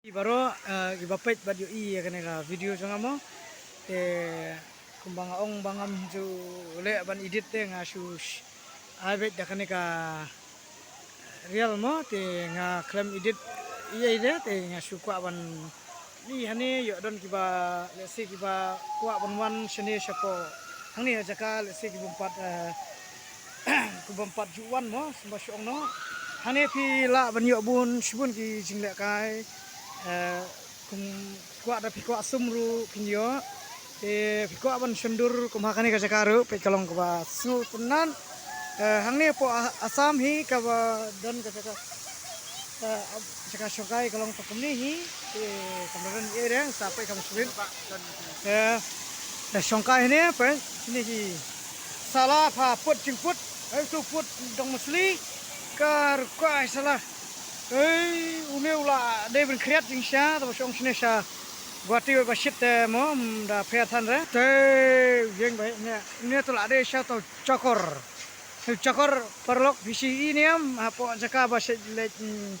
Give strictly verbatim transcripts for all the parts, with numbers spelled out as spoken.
Baroh, eh, kiba peit bad ïohi ïa kane ka video jong nga mo. Te kumba nga ong ba ngam ju leh ban edit te nga shu sh-, ai beit da kane ka reel mo, te nga khlem edit ïa ide, te nga shu kwah ban, ni hangne ïoh don kiba, let's say, kiba kwah ban wan shane shapoh hangne ha jaka, let's say, ki bym pat, eh, ki bym pat ju wan mo, symba shu ong noh. Hangne phi lah ban ïoh bun shibun ki jinglehkai. Eh, kum kwah da phi kwah sum ruh phin ïoh. Te phi kwah ban shon dur kum ha kane ka jaka ruh, peit ka long kaba sngewtynnat. Eh, hangne hapoh A-, Assam hi kaba don ka jaka, eh, jaka shongkai ka long ta kumne hi. Te kam don ei re, sa peit kam shibit. Eh, da shongkai hine, peit, hine hi. Sala pha put jingput, eh, tu put dong masli. Ka rukai sala. Ei, une u la dei ban khriat jingshisha, te ba shong shane sha Guwahati ba shit te mo, mm, da pher than re. Te, ïeng ba ne, une to la dei sha to chakor. Te chakor paralok phi shu i niam, hapoh jaka ba shu leit, mm,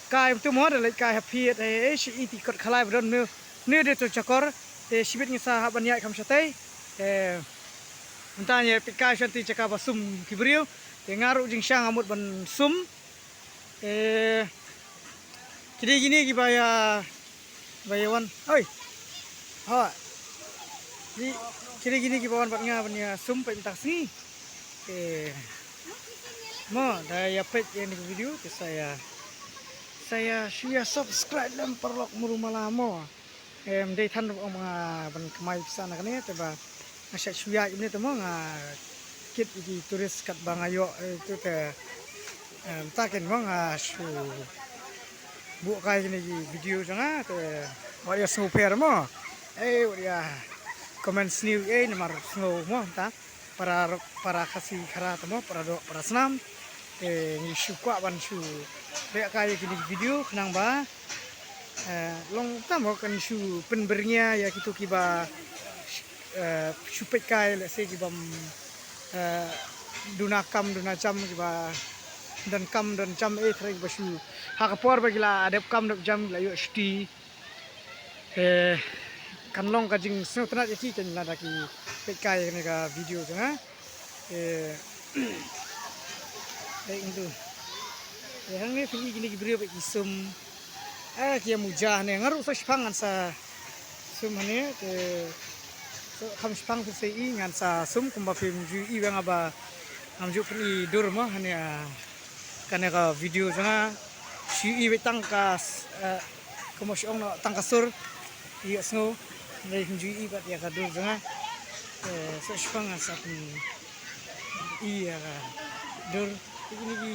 kai tu mo, da leit kai ha phiat, eh, eh, shu i ti kot khalai ba don ne, ne dei to chakor. Te shibit ngi sa hap ban ïaid kham shatei. Te, mynta ngi peit kai sha ti jaka ba sum ki briew. Te nga ruh jingshisha nga mut ban sum. Eh, ki dei kine kiba ïa, ba ïa wan. Oi. Ha. Ki, ki dei kine kiba wan bad nga ban ïa sum peit mynta ka sngi. Eh. Mo, da ïa peit ïa kane ka video, te sa ïa, sa ïa shu ïa subscribe lem paralok muru mala mo. Em, dei than ruh ong ba nga ban kamai pisa na kane, te ba nga shait shu ïaid kumne te mo nga kit ïa ki tourist katba nga ïoh, eh, tu te, em, ta ken mo nga shu buh kai kine ki video jong nga, te wat ïa sngewpher mo. Eh, wat ïa comment sniew, eh, namar sngew mo ta. Para, para Khasi Khara te mo, para doh, para snam. Te ngi shu kwah ban shu leh kai ïa kine ki video khnang ba, eh, long ta mo kan shu pynbyrngia ïa kito kiba, eh, shu peit kai, let's say, kiba, mm, eh, duna kam duna jam, kiba don kam don jam, eh, trai kiba shu ha ka por ba ki la dep kam dep jam ki la ïoh shuti. Eh, kan long ka jingsngewtynnat ïa ki kan lada ki peit kai kane ka video jong nga. Eh, eh, ngi tu. Eh, hangne phi i kine ki briew ba ki sum. Eh, ki ïa muja ne. Nga ruh sa shipang ngan sa sum hangne. Eh, so kham shipang phi sa i ngan sa sum kumba phim ju i ba nga ba ngam ju pyni dur mo hangne, ah, kane ka video jong nga. Shu i beit tang ka s-, eh, kumba shu ong noh tang ka sur. Ïa sngew. Ngi ju i bad ïa ka dur jong nga. Eh, so shipang nga sa pyni ïa ka dur. Ini i.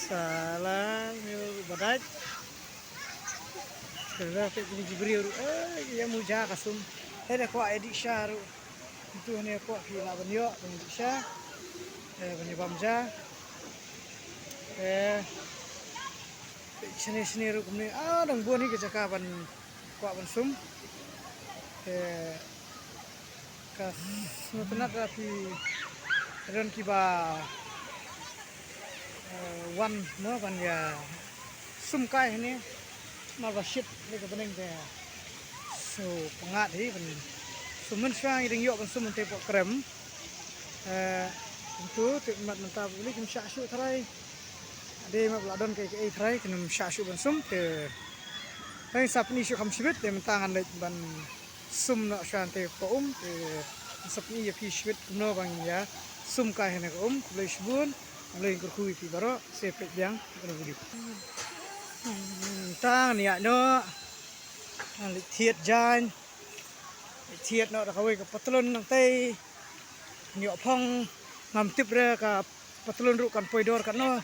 Sala ngi badai. Sala peit kine ki briew ruh, eh, ïa muja ka sum. Eh, da kwah ïa dih sha ruh. Itu hane kwah phi lah ban ïoh ban dih sha. Eh, ban ïa bam ja. Eh, peit shane shane ruh kumne. Ah, dang bun hi ka jaka ban kwah ban sum. Eh, ka sngewtynnat da phi don kiba, eh, wan mo ban ïa sum kai hane. Mar ba shit ne ka bneng te. So pyngat hi ban sum mynshuwa ngi dang ïoh ban sum mynta poh krem. Eh, kumtu te mat mynta ba uli kim shah shuh tharai. Dei mat ba la don kaei kaei tharai kin ym shah shuh ban sum te. Tang sa pyni shuh kham shibit te mynta ngan leit ban sum noh shuwa te poh um te. Sa pyni ïa phi shibit kumno ba ngi ïa sum kai hane ka um. Khublei shibun. Khublei kyrkhu ïa phi baroh. Sa peit biang ïa kane ka video. Mynta ngan ïaid noh. Ngan leit thied jaiñ. Leit thied noh da kawei ka patlun nangtei. Ngan ïoh phong. Ngam tip re ka patlun ruh kan poi dor katno.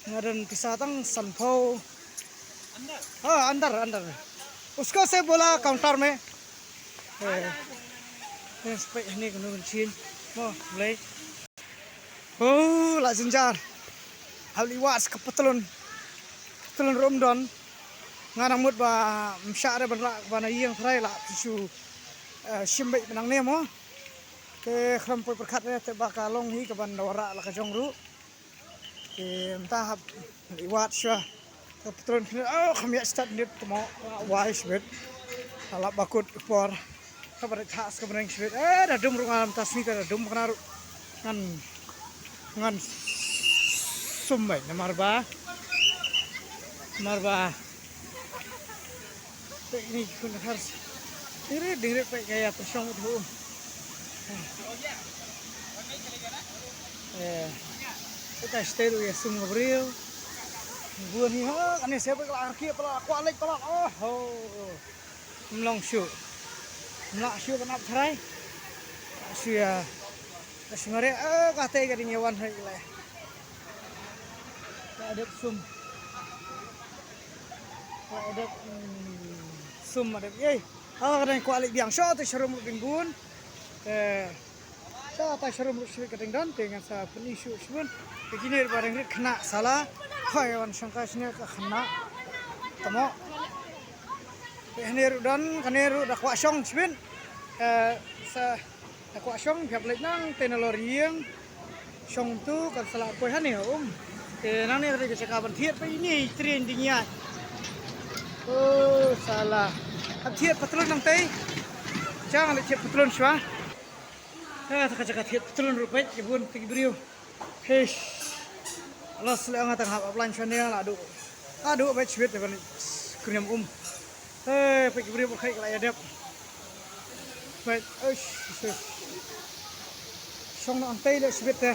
Nga don pisa tang sanphew. Ah, andar, andar. Usko se bola counter mein. Eh, eh, spek hane kano kan chin. Mo, Blei. Oh, la jynjar. Hap leit wad sa ka patlun. Patlun ruh ym don. Nga nang mut ba ym shah re ban rah ban ïeng trai la shu, eh, shim beit ba nangne mo. Te khlem poi pyrkhat re te ba ka long hi ka ban da wanrah la ka jong ruh. Te mynta hap leit wad shuwa. Ka patron kine, oh, kham ïa start nit tamo, wai shibit. Ala bakut por. Ka barit ha ska bring shibit. Eh, da dum rung alam tas ni da dum kana ru. Ngan, ngan sum bai, namar ba. Namar ba. Te ini kun har. Iri dingrit pai kaya persong tu. Eh. Ka stay ru ïa sum ngabriu. Bun hi ha, kane siapa kelak arki pala, kuat lek pala. Oh, oh. Mlong shu. Mlak shu kenap tharai. Shu ya. Ka shu ngare, eh, ka te ka ding yawan hai kelai. Ka adep sum. Ka adep, hmm, sum adep. Yei. Ah, ka dang kuat lek biang shu te sharum bing bun. Eh. Sa ta sharum ruh shibit ka ding don te ngan sa pyni shuh shibun. Te kine ba dang rit khynnah sala. Hoi wan shangka shine ka khynnah. Tamo. Te hane ruh don kane ruh da kwah shong shibit. Eh, sa da kwah shong biap leit nang te na lor ïing. Shong tu kan sala poi hane um. Te nang ne ka jaka ban thied pa ini train ding ïa. Oh sala. Hap thied patlun nang tei. Chang le thied patlun shwa. Ha, ta ka jaka thied patlun ruh peit ki bun ki briew. Hish. Los le nga tang hap aplan shwa ne la du. La du peit shibit ban kriam um. He, peit ki briew ba khai la ïa dep. Peit, ush, ush. Shong na antei le shibit te.